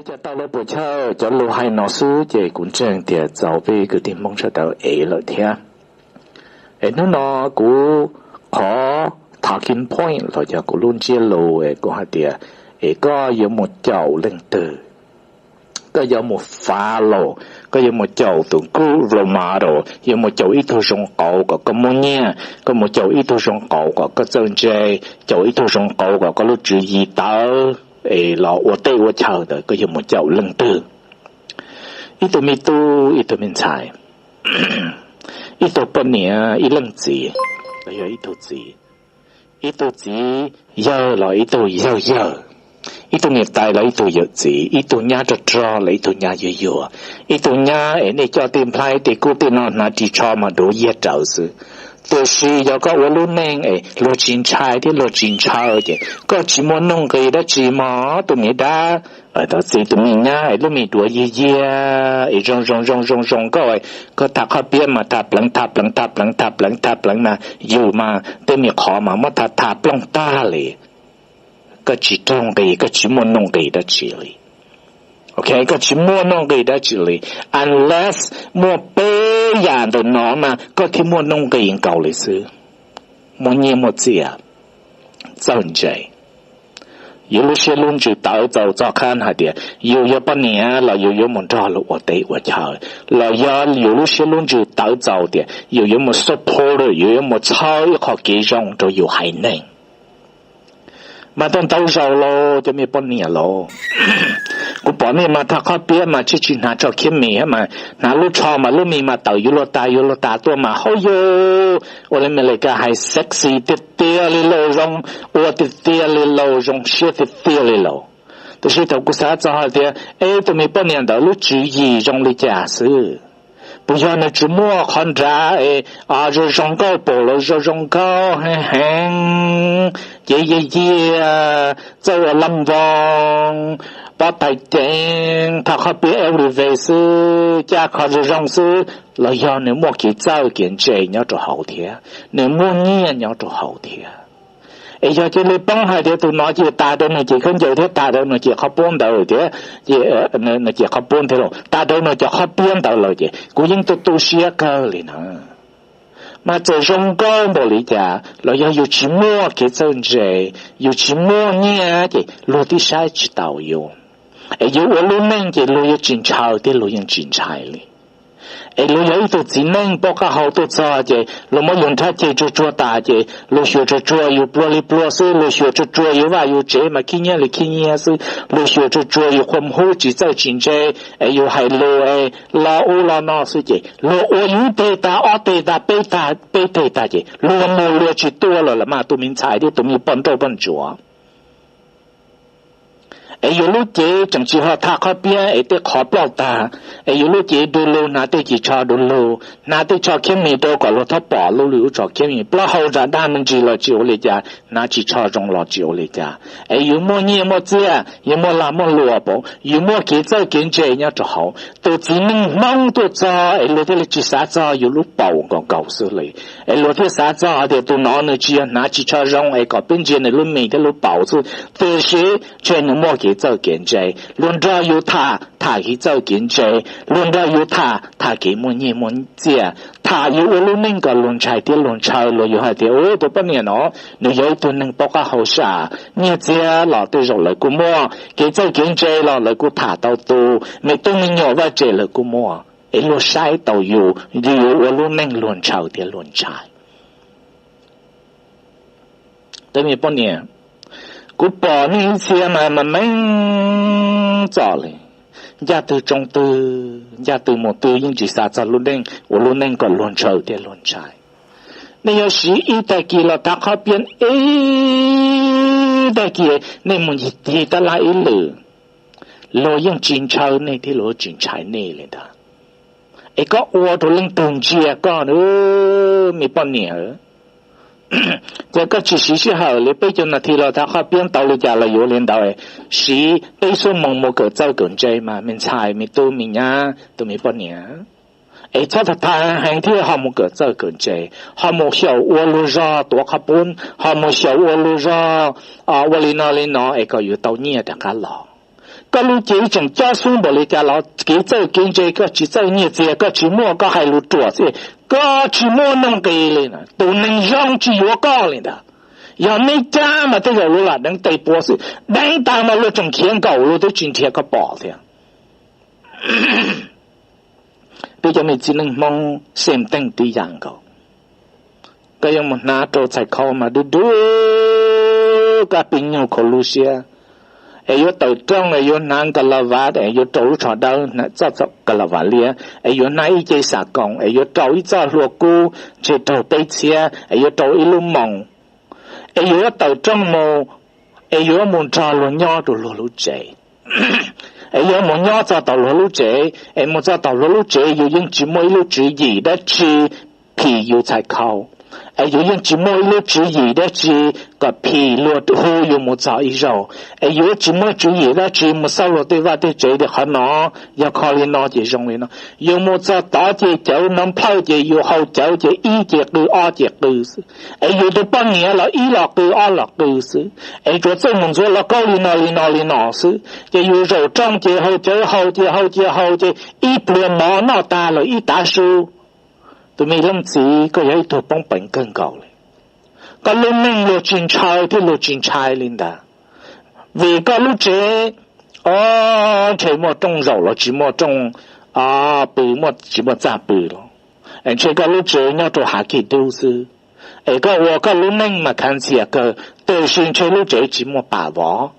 Cov tau lawv puas chawj cov lus hais no xwb ces kuv ntseeg tias txaus peb kwv tij Hmoob sawv daws ev lawm thiab. Es hnub no kuv qhov talking point los yog kuv lub ntsiab lus es kuv hais tias, es koj yuav mus caum leej twg? Koj yuav mus fav los, koj yuav mus caum tus good role model, yuav mus caum ib tug zoo qauv kom koj muaj nyiaj, koj mus caum ib tug zoo qauv kom koj txawj ntse, caum ib tug zoo qauv kom koj lub tswv yim tawv es los ua teb ua chaw ntawd, koj yuav mus caum leej twg? Ib tug me tub, ib tug me ntxhais, ib tug poj niam, ib leej txiv, los yog ib tug txiv, ib tug txiv yawg los ib tug yawg yawg, ib tug niam tais los ib tug yawm txiv, ib tug nyab rog rog los ib tug nyab yuag yuag, ib tug nyab es nej coj tej nplhaib tej kub tej no hnav ris tsho mas duav yiag rawv xwb. Tiam sis yog koj ua lub neej es luag tsis ntshai thiab luag tsis ntshaw ces koj tsis muaj nuj nqis dab tsi mog tus me dab. Tus txiv tus me nyab es lub me duav yiag yiag es zoo zoo zoo zoo zoo nkauj, koj tham qhov piab mas tham pleev tham pleev tham pleev tham pleev tham pleev mas yus mas tej me qhov mas muab tham tham plooj tag li. Koj tsis raug nqi, koj tsis muaj nuj nqis dab tsi li. Ok, koj tsis muaj nuj nqis dab tsi li, unless muaj peb yam ntawm no mas koj thiaj muaj nuj nqis nkaus li xwb. Muaj nyiaj muaj txiaj, txawj ntse, yus lub siab lub ntsws tawv txaus txog qhov hais tias yus yog poj niam los yus yuav mus nrog luag ua teb ua chaw, los yog yus lub siab lub ntsws tawv txaus tias yus yuav mus support, yus yuav mus txhawb ib qho kev zoo rau yus haiv neeg. Mas tau ntau zaus los cov me poj niam los, kuv pom nej mas tham qhov piab mas tsis tsis hnav tsho khiab mis mas hnav lub tsho mas lub mis mas tawm yuav luag tas yuav luag tas tuaj mas hauj yus, ua li Amelikas hais sexy tiag tiag li lauj, zoo ua tiag tiag li lauj, zoo siab tiag tiag li lauj. Tiam sis thaum kuv xav txog hais tias, es tus me poj niam ntawd lub tswv yim zoo li cas xwb? Puas yog nws tsuas muaj qhov nrad es zoo zoo nkauj, pom los zoo zoo nkauj heev heev, cev yiag yiag, txawj ua lab npoo, pob tais ceev, tham qhov piab every day xwb, caj kho zoo zoo xwb, los yog nws muaj kev txawj kev ntse nyob rau hauv thiab, nws muaj nyiaj nyob rau hauv thiab? Es yog cia li poob hais tias tus no ces tas rau nws cev khaub ncaws thiab tas rau nws cev qhov puab ntawd thiab, nws cev qhov puab thiab los tas rau nws cov qhov piab ntawd lawm ces kuv yeej tu tu siab kawg li na. Mas txawm zoo nkauj npaum li cas los yog yus tsis muaj kev txawj ntse, yus tsis muaj nyiaj ces luag twb saib tsis taus yus. Es yus ua lub neej ces luag yeej tsis ntshaw thiab luag yeej tsis ntshai li. Es luag yog ib tug txiv neej poj qab hau tuaj txog ces luag muab yus nrhab ceg tsuag tsuag tas ces luag xyuas tsuag tsuag yus pluag li pluag xwb, luag xyuas tsuag tsuag yus vaj yus tsev mas khib nyiab li khib nyiab xwb, luag xyuas tsuag tsuag yus qhuam hub tsis txawj tsis ntse, es yus hais lus es lo ub lo no xwb ces luag ua yus teg tag ob teg tag peb teg tag ces luag mus luag tsis tuaj lawm los mas tus me ntxhais thiab tus me poj nrauj poj ntsuam. Es yus lub cev tseem tsis ho tham qhov piab es tej qhov plauj tag, es yus lub cev du lug hnav tej cim tsho du lug, hnav tej tsho khiab mis rau kom luag txhob pom lub lwm lub tsho khiab mis, plaub hau zam daj me ntsis los tsis ua li cas, hnav cim tsho zoo los tsis ua li cas. Es yus muaj nyiaj muaj txiaj, yus muaj lag muaj luam pom, yus muaj kev txawj kev ntse nyob rau hauv, tus txiv neej Hmoob tuaj txog es luag thiaj li tsis xav txog yus lub paum nkaus nkaus xwb li. Es luag thiaj xav txog hais tias tus no nws tsis yog hnav cim tsho zoo es kom peb ntsia nws lub mis thiab lub paum xwb, tiam sis ntshe nws muaj kev txawj kev ntse. Luag nrog yus tham tham kev txawj kev ntse, luag nrog yus tham tham kev muaj nyiaj muaj txiaj, tham yus ua lub neej kom luag ntshai thiab luag ntshaw, luag yuav hais tias, ub, tus poj niam no nws yog ib tug neeg poj qab hau sam, nyiaj txiag los tej zaum lawv kuj muaj, kev txawj kev ntse los lawv kuj tham tau tus, me tub me nyuam vaj tse lawv kuj muaj, es luag saib tau yus, yus ua lub neej luag ntshaw thiab luag ntshai. Tus me poj niam, kuv pom nej ib txhia mas mas meej txom li, ncaj twg tsoo twg, ncaj twg mus twg yeej tsis xav txog lub neej, ua lub neej kom luag ntshaw thiab luag ntshai. Nej yuav siv ib tag kis los tham qhov piab, ib tag kis nej mus ncig tig tab laj ib lwm, luag yeej tsis ntshaw nej thiab luag tsis ntshai nej li ntag. Es koj ua rau leej twg ntsia koj, me poj niam? Ces koj tsis siv sij hawm li peb caug nas this los tham qhov piab, tau li cas los yuav li ntawd, siv peb xuab moos mus kawm txawj kawm ntse mas me ntxhais me tub me nyab tus me poj niam. Es txhob tham tham heev thiab ho mus kawm txawj kawm ntse, ho mus xyaum ua luag zog tuav qhov pub, ho mus xyaum ua luag zog ua li no li no es kom yuav tau nyiaj rov qab los. Koj lub cev tseem cob xub npaum li cas los kev txawj kev ntse koj tsis txawj nyiaj txiag koj tsis muaj, koj hais lus ruam xwb, koj tsis muaj nuj nqis li. Tus neeg zoo tsis yuav koj li ntag. Yog neb cab mas tej zaum luag lam deev tes puav xwb, deev tag mas luag tseem khiav nkaum luag twb tsis nrhiav koj pom thiab. Peb cov me txiv neej Hmoob xem teej tib yam nkaus. Koj yuav mus hnav rau txhais khau mas dub dub kab pib nyuj khau lub siab, es yuav tawm rooj es yuav hnav ka la vas es yuav rau lub tsho dawb txoj ka la vas liab, es yuav hnav ib ce xam koom es yuav rau ib txoj hlua kub ntshe raug peb txhiab es yuav rau ib lub moos, es yuav tawm rooj mus, es yuav mus nrog luag nyob rau luag lub tsev, es yuav mus nyob txog tom luag lub tsev, es mus txog tom luag lub tsev yus yeej tsis muaj ib lub tswv yim dab tsi phim yus txhais khau, es yus yeej tsis muaj ib lub tswv yim dab tsi kom phim luag hu yus mus txog ib zaug, es yus tsis muaj tswv yim dab tsi mus xauj luag tej vaj tej tsev tias qhov no yog kho li no ces zoo li no. Yus mus txog tod ces cawv no plhawj ces yus haus cawv ces ib ces qw ob ces qw xwb, es yus tus poj niam los ib los qw ob los qw xwb, es tsuas txawj mus ntxuav los kaub li no li no li no xwb. Ces yus zaum rooj ces haus cawv haus ces haus ces haus ces ib pluag mov noj tag lawm ib tav su. Tus me leej txiv, koj yog ib tug poob peev kawg nkaus li. Koj lub neej luag tsis ntshaw thiab luag tsis ntshai li ntag. Vim koj lub tsev, o, ntshe muaj rooj zaum los tsis muaj rooj pw, tsis muaj txaj pw los, es ntshe koj lub tsev nyob rau hav kis dub xwb. Es koj ua koj lub neej mas khav ntxhias kawg, tiam sis ntshe lub tsev tsis muaj pam vov.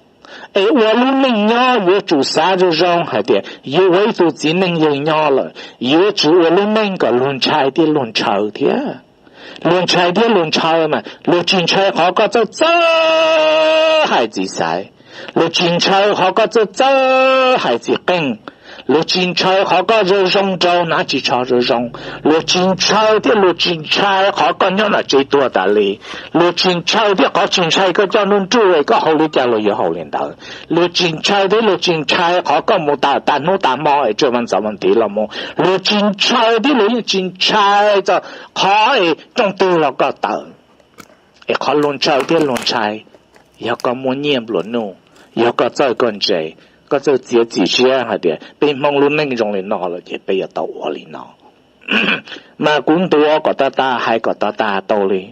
Es ua lub neej nyob yuav tsum xav zoo zoo hais tias yus ua ib tug txiv neej yawg nyob lawm yuav tsum ua lub neej kom luag ntshai thiab luag ntshaw thiab. Luag ntshai thiab luag ntshaw mas luag tsis ntshaw qhov koj txawj txawj hais txiv xaiv, luag tsis ntshaw qhov koj txawj txawj hais txiv qeej, luag tsis ntshaw qhov koj zoo zoo rau hnav ris tsho zoo zoo, luag tsis ntshaw thiab luag tsis ntshai qhov koj nyob nram tsev tuag tas li, luag tsis ntshaw thiab qhov tsis ntshai koj coj nruj nruj es koj haus li cas luag yuav haus li ntawd, luag tsis ntshaw thiab luag tsis ntshai qhov koj mus tas tas hnub tas hmo es tsam vas ntxov vas nthiv los mus, luag tsis ntshaw thiab luag yeej tsis ntshai txog qhov es rooj twg los koj tawm. Es qhov luag ntshaw thiab luag ntshai yog koj muaj nyiaj nplua nuj, yog koj txawj koj ntse, koj txawj txiav txim siab hais tias peb Hmoob lub neej zoo li no lawm ces peb yuav tau ua li no. Mas kuv ntuas kom tau tas, hais kom tau tas tau li.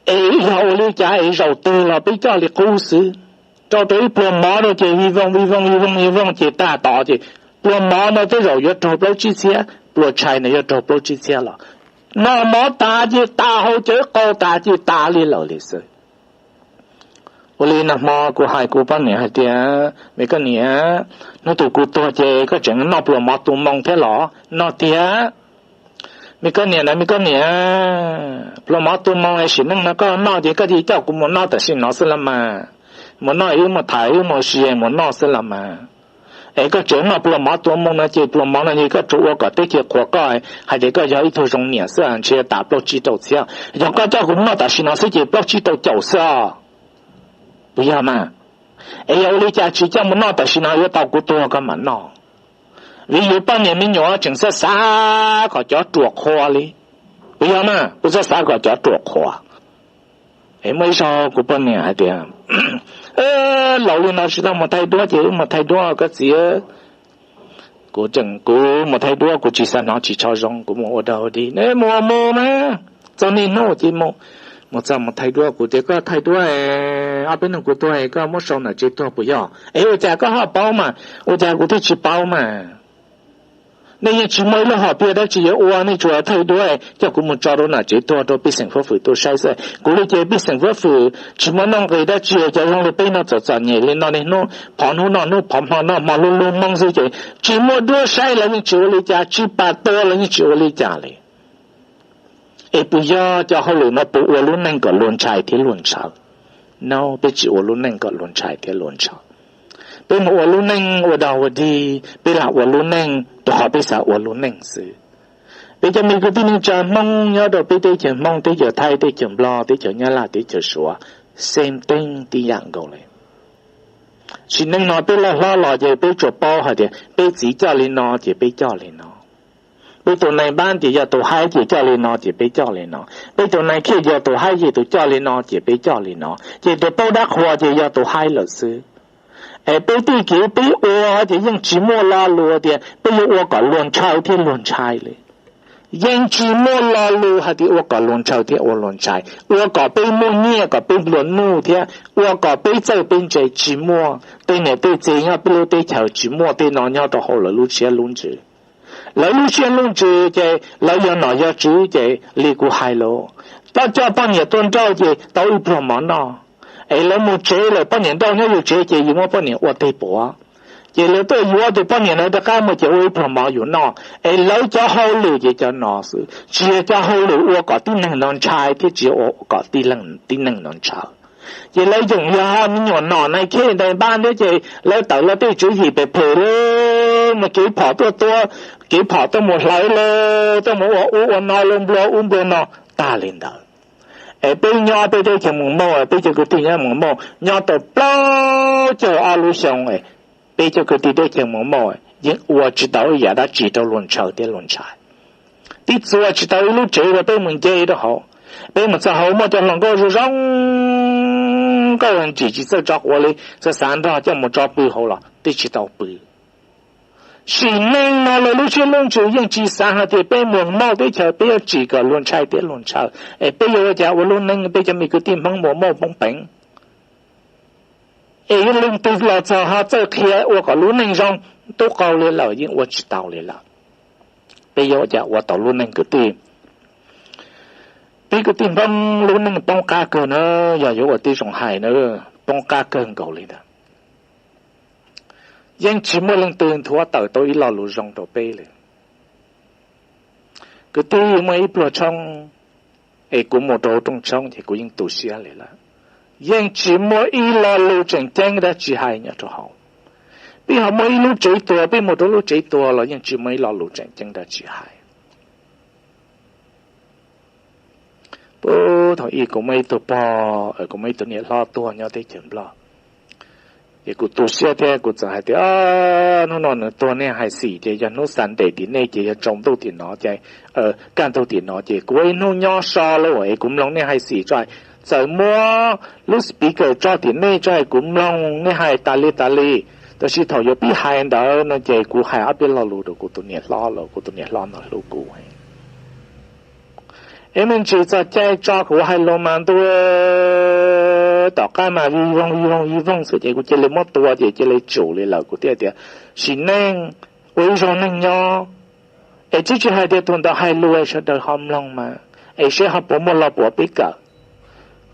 Es yog ua li cas es zaum twg los peb coj li qub xwb. Rau rau ib pluag mov rau ces vij vooj vij vooj vij vooj vij vooj ces tag tod ces pluag mov no tej zaum yuav raug plaub tsib txhiab, pluag tshais no yuav raug plaub tsib txhiab los noj mov tas ces tas, haus cawv qaug tas ces tas li lawm li xwb. Ua li nag hmo kuv hais kuv poj niam hais tias, me koj niam, hnub twg kuv tuag ces koj tseem noj pluag mov tu moo thiab los? Noj tiag. Me koj niam na, me koj niam, pluag mov tu moo sim neej no koj noj ces koj cia li coj kuv mus noj tam sim no xwb los mas. Mus noj wb mus tham wb mus si mus noj xwb los mas. Es koj tseem noj pluag mov tu moo no ces pluag mov no ces koj tsuas ua kom teb chaws qhuas koj hais tias koj yog ib tug zoo niam xwb, ntshe tas plaub tsib rau txhiab. Yog koj coj kuv mus noj tam sim no xwb ces plaub tsib rau caum xwb os. Puas yog mas? Es yog ua li cas tsis coj mus noj tam sim no, yuav tau kuv tuag koj mam noj? Vim yus poj niam me nyuam tseem xav xav kom cov ruam qhuas li. Puas yog mas? Kuv xav xav kom cov ruam qhuas. Es muaj ib zaug kuv poj niam hais tias, laus li no tsis tau mus thaij duab ces wb mus thaij duab koj txiv. Kuv tseem, kuv mus thaij duab kuv tsis xav hnov ris tsho zoo, kuv mus ua dog ua dig. Mus mus mas, txog niaj hnub ces mus, mus txog mus thaij duab, kuv tias koj thaij duab, ob peb hnub kuv tuag koj muab sau nram tsev tuag puas yog? Es ua cas koj ho paub mas? Ua cas kuv thiaj tsis paub mas? Nej yeej tsis muaj ib lub hom phiaj dab tsi yuav ua, nej tsuas thaij duab coj kuv mus tso rau nram tsev tuag rau pej xeem huab fwm tuaj saib xwb. Kuv li ces pej xeem huab fwm tsis muaj nuj nqis dab tsi, cov zoo li peb no txom txom nyem li no niaj hnub, phov hnub noj hnub, phov hmo noj hmo, lub lub hmoob xwb ces tsis muaj duab saib los yeej tsis ua li cas, tsis pam tua los yeej tsis ua li cas li. Es puas yog cov hauj lwm no puas ua lub neej kom luag ntshai thiab luag ntshaw? No, peb tsis ua lub neej kom luag ntshai thiab luag ntshaw. Peb mus ua lub neej ua dog ua dig, peb lam ua lub neej rau qhov peb xav ua lub neej xwb. Peb cov me kwv tij neej tsa Hmoob nyob rau peb teb chaws Hmoob, teb chaws Thaib, teb chaws Nplog, teb chaws Nyab Laj, teb chaws Suav, xem teej tib yam nkaus li. Sim neej no peb loj hlob los ces peb tsuas paub hais tias peb txiv coj li no ces peb coj li no. Peb tus nais npab ces yog tus haib ces coj li no ces peb coj li no. Peb tus nais khiaj yog tus haib ces tus coj li no ces peb coj li no. Ces tus paub dab qhuas ces yog tus haib lawm xwb. Es peb tej kev peb ua ces yeej tsis muaj lo lus tias peb yuav ua kom luag ntshaw thiab luag ntshai li. Yeej tsis muaj lo lus hais tias ua kom luag ntshaw thiab ua luag ntshai, ua kom peb muaj nyiaj kom peb nplua nuj thiab ua kom peb txawj peb ntse, tsis muaj. Tej niam tej txiv nyob peb lub teb chaws tsis muaj tej no nyob rau hauv lawv lub siab lub ntsws. Lawv lub siab lub ntsws ces lawv yog nom yog tswv ces li kuv hais los, tau coj poj niam tuaj nrauj ces tau ib pluag mov noj. Es lawv mus tsev lawm, poj niam nrauj nyob yus tsev ces yus muab poj niam ua teg puav. Ces lawv tuaj yuav tus poj niam ntawd rov qab mus ces ua ib pluag mov yus noj. Es lawv cov hauj lwm ces cov no xwb, tsis yog cov hauj lwm ua kom tib neeg no ntshai thiab tsis yog ua kom tib neeg no ntshaw. Ces lawv yoom yog me nyuam nom nais khej ntais npab thiab ces lawv tawm los tej tswv yim phem phem li, mas kev phom tuaj tua, kev phom tuaj mus hlawv li, tuaj mus ua ub ua no, los nplua ub nplua no, tag li ntawd. Es peb nyob peb teb chaws Moos Mauj, peb cov kwv tij nyob Moos Mauj nyob tau plaub caug ob lub xyoo, peb cov kwv tij teb chaws Moos Mauj yeej ua tsis tau ib yam dab tsi rau luag ntshaw thiab luag ntshai. Twb txua tsis tau ib lub tsev uas peb mus nce rau hauv. Peb mus txog hauv muaj cov hluas nkauj zoo zoo nkauj ntsim tsis txawj tso quav li, xav xav nrog coj mus tso pw hauv los twb tsis tau pw. Sim neej no lawv lub siab lub ntsws yeej tsis xav hais tias peb Moos Mauj teb chaws peb yuav tsim kom luag ntshai thiab luag ntshaw, es peb yuav ua cas ua lub neej, peb cov me kwv tij Hmoob Moos Mauj poob peev. Es yuav leej twg los txog ho txawj qhia ua kom lub neej zoo tub qaug li lawm yeej ua tsis tau li lawm. Peb yuav ua cas ua tau lub neej kwv tij? Peb kwv tij Hmoob lub neej poob qab kawg na, yog yuav ua tib zoo hais na, poob qab kawg nkaus li ntawd. Yeej tsis muaj leej twg nthuav tawm tau ib lo lus zoo rau peb li. Kwv tij, muaj ib pluag tshoob, es kuv mus rau rooj tshoob ces kuv yeej tu siab li lawm. Yeej tsis muaj ib lo lus tseem ceeb dab tsi hais nyob rau hauv. Peb ho muaj ib lub tsev tuag, peb mus rau lub tsev tuag los yeej tsis muaj ib lo lus tseem ceeb dab tsi hais. Puag thaum ub kuv muaj ib tug pog, kuv muaj ib tug niam hlob tuag nyob teb chaws Nplog. Ces kuv tu siab thiab kuv txawm hais tias, hnub no nws tuag nej hais xim ces yog hnub Sunday tim nej ces yog tsaus ntuj tim no ces, kaj ntug tim no ces kuv ua ib hnub nyob so lawm es kuv mloog nej hais xim tso, txawm muab lub speaker tso tim nej tso es kuv mloog nej hais tas li tas li. Tab sis thaum yuav pib hais ntawd no ces kuv hais ob peb lo lus rau kuv tus niam hlob los kuv tus niam hlob no hlub kuv. Es me ntsis txog caij tso kuv hais lus mas ntuj, tom qab mas vij voog vij voog vij voog xwb ces kuv cia li muab tua ces cia li tsum li lawm. Kuv thiaj tias, sim neej ua ib zaug neeg nyob, es tsis tsis hais tias tus ntawd hais lus sawv daws ho mloog mas, es seb ho puas muaj lo puav peb kawm.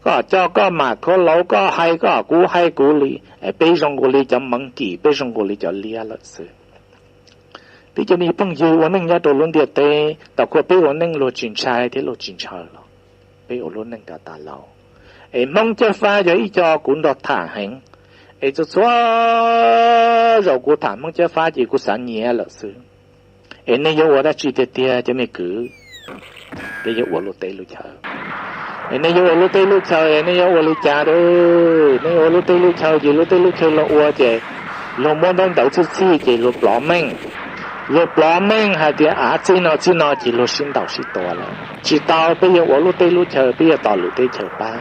Koj coj koj mam khuav lauv, koj hais koj, kuv hais kuv li, es peb zoo nkaus li cov monkey, peb zoo nkaus li cov liab lawm xwb. Peb cov me phooj ywg ua neej nyob rau lub ntiaj teb, thaum kuj peb ua neej luag tsis ntshai thiab luag tsis ntshaw los peb ua lub neej kom tas los. Es Hmoob Cab Fab yog ib co kuv nrog tham heev, es txhua txhua zaus kuv tham Hmoob Cab Fab ces kuv xav nyiav lawm xwb. Es nej yuav ua dab tsi tiag tiag cov me kwv? Peb yuav ua lub teb lub chaw. Es nej yuav ua lub teb lub chaw es nej yuav ua li cas? Nej yuav ua lub teb lub chaw ces lub teb lub chaw luag ua ces luag muab ntaub ntawv txhij txhij ces luag plov meej. Luag plov meej hais tias av txij no txij no ces luag sib ntaus sib tua lawm. Tsis tau, peb yuav ua lub teb lub chaw, peb yuav tos lwm teb chaws pab.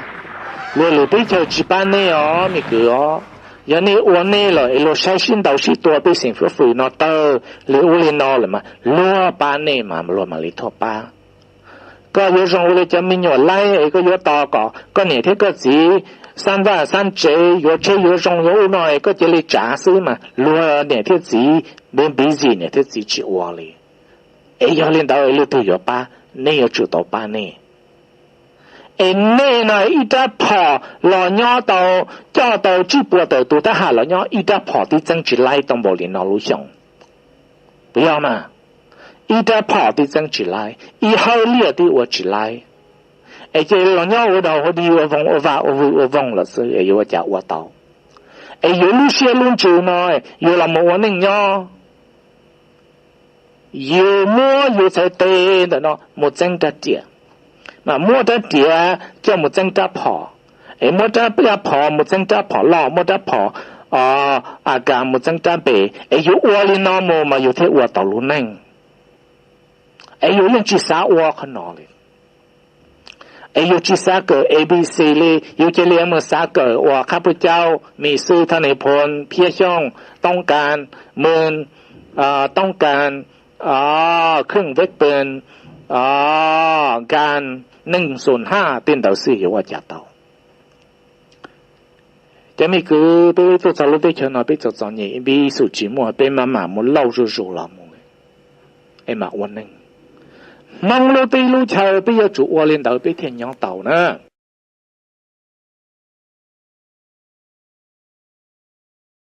Luag lwm teb chaws tsis pab nej os me kwv os. Yog nej ua nej lawm es luag saib sib ntaus sib tua pej xeem fuab fwm no tawg li ub li no lawm mas luag pab nej mas luag mam li thuaj pab. Koj yuav zoo ua li cov me nyuam laib es koj yuav tos kom koj niam thiab koj txiv xab vaj xab tsev, yuav tsheb yuav zoo yuav ub no es koj cia li tsav xwb mas luag niam thiab txiv, busy niam thiab txiv tsis ua li. Es yog li ntawd leej twg yuav pab? Nej yuav tsum tau pab nej. Es nej no ib rab phom los nyob tau, coj tau tsib puas tawm tus thab ham los nyob ib rab phom tib txeeb tsis laib tau npaum li no lub xyoo. Puas yog mas? Ib rab phom tib txeeb tsis laib, ib hawb liaj tib ua tsis laib. Es ces los nyob ua daug ua dig ua voog ua vaj ua vwj ua voog lawm xwb es yuav ua cas ua tau? Es yus lub siab lub ntsws no yuav los mus ua neej nyob, yus muab yus txhais tes ntawm no mus txeeb rab riam, mas muab rab riam coj mus txeeb rab phom, es muab rab phom mus txeeb rab phom loj, muab rab phom AK mus txeeb rab npe, es yus ua li no mus mas yus thiaj ua tau lub neej. Es yus yeej tsis xav ua qhov no li. Es yus tsis xav kawm A B C li, yus cia li mus xav kawm uas qhab puj caub, mis xwb, thaj nij phoos, phiab xyooj, toob kas, mws, toob kas, khwj veb pes, kas, neej xus haj, tej ntawd xwb yuav ua cas tau. Cov me kwv, peb tuaj txog lub teb chaws no peb txom txom nyem, peb ib xub tsis muaj, peb maj mam mus lauj zuj zus los mus, es mam ua neej. Hmoob lub teb lub chaw peb yuav tsum ua li ntawd peb thiaj nyob tau na.